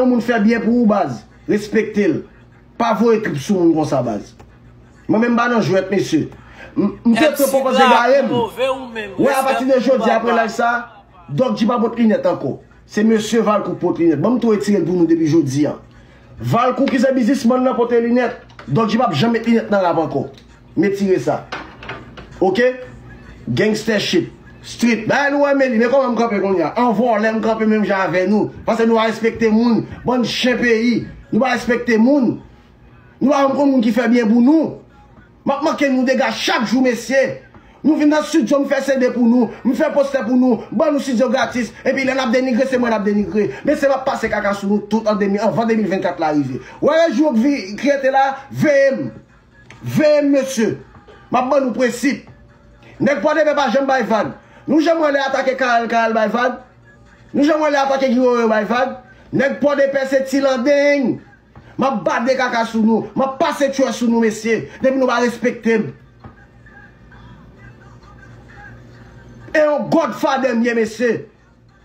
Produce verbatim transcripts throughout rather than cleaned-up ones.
yon moun fè byen pou ou, baz, respekte l. Pa voye trip sou moun konsa, baz. Mwen menm m pa nan jwèt, mesye. M m te trè poko egare m. Wè, apati de jodi, apre laj sa, Dòk G p ap pot linèt ankò. Se mesye Valcourt pot linèt. Ban m tou retire l pou nou depi jodi a. Valcourt ki se biznismann nan pote linèt. Dòk G p ap janm met linèt nan rap ankò. M retire sa. Oke? Gangster shit. Street. Bagay nou wè, men li. Men kòman m kanpe kounye a? An vòlè m kanpe menm jan avè nou. Paske nou pa respekte moun. Bann chen peyi. Nou pa respekte moun. Nou pa janm konn moun ki fè byen pou nou. M ap manke nou dega chak jou, mesye. Nou vin nan estidyo, m fè C D pou nou, m fè postè pou nou, ban nou estidyo gratis, epi lè n ap denigre, se mwen n ap denigre. Mesye, m ap pase kaka sou nou tout an de mil, anvan de mil vennkat la rive. Wè, jou yo k vi-, ki rete la, veye m. Veye m, mesye. M ap ban nou prensip. Nèg Pòdepè pa janm bay vag. Nou janm wè lè atake Karèl, Karèl bay vag? Nou janm wè lè atake Guy Wewe bay vag? Nèg Pòdepè se ti landeng. M ap bade kaka sou nou. M ap pase tchwè sou nou, mesye. Depi nou pa respekte m. E yon godfather m ye, mesye.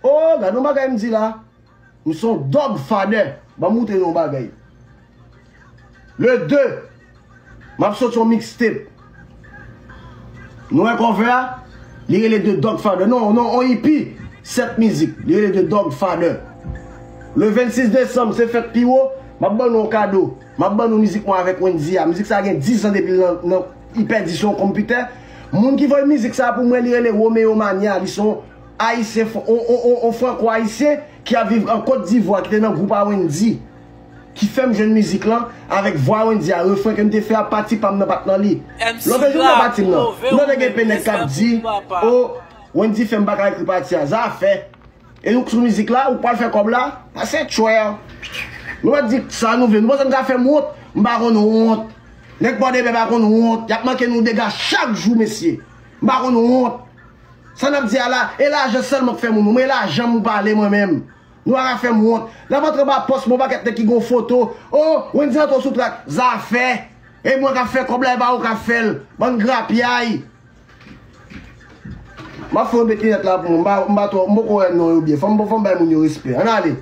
Oh, gade yon bagay m di la. M se yon dog father. Ban m moutre nou yon bagay. Le de, m ap soti yon mixtape. Nou wè cover a? Li rele The Dog Father. Non, non, on E P. Sèt mizik. Li rele The Dog Father. Le vennsis desanm, se fèt Piwo. M ap ban nou yon kado. M ap ban nou mizik mwen avèk Wendy a. Mizik sa gen diz an depi l nan, nan, li pèdi sou yon konpitè. Moun ki voye mizik sa pou mwen, li rele Romeo Mania. Li se yon Ayisyen, fr-, on, on, on, on franko-ayisyen ki ap viv an Kot Divwa, ki te nan gwoup a Wendy, ki fè m jwenn mizik lan avèk vwa Wendy a. Refren ke m te fè a, pati pa m nan pa t nan li. Lòt jou m nan pati m nan. M tande gen pe nèg k ap di, o, Wendy fè m pa ka ekri pati a. Zafè. E nou k sou mizik la, ou k pral fè kòb la? Pase tchwè. Nou mèt di sa nou vle. Nou panse n ka fè m wont? M pa konn wont. Nèg Pòdepè pa konn wont. Y ap manke nou dega chak jou, mesye. M pa konn wont. Sa n ap di a la, e lajan sèlman k fè moun. Mwen, e lajan m ou pale mwen menm. Nou pa ka fè m wont. Lè m antre anba pòs mwen, yon pakèt nèg ki gen yon foto. O, Wendy antre sou trak. Zafè. E mwen k ap fè kòb la, e pa ou k ap fè l. Bann grapyay. M ap fè yon bet linèt la pou mwen. M pa, m pa twò, m poko wè non yo byen. Fò m, fò m bay moun yo respè. Ann ale.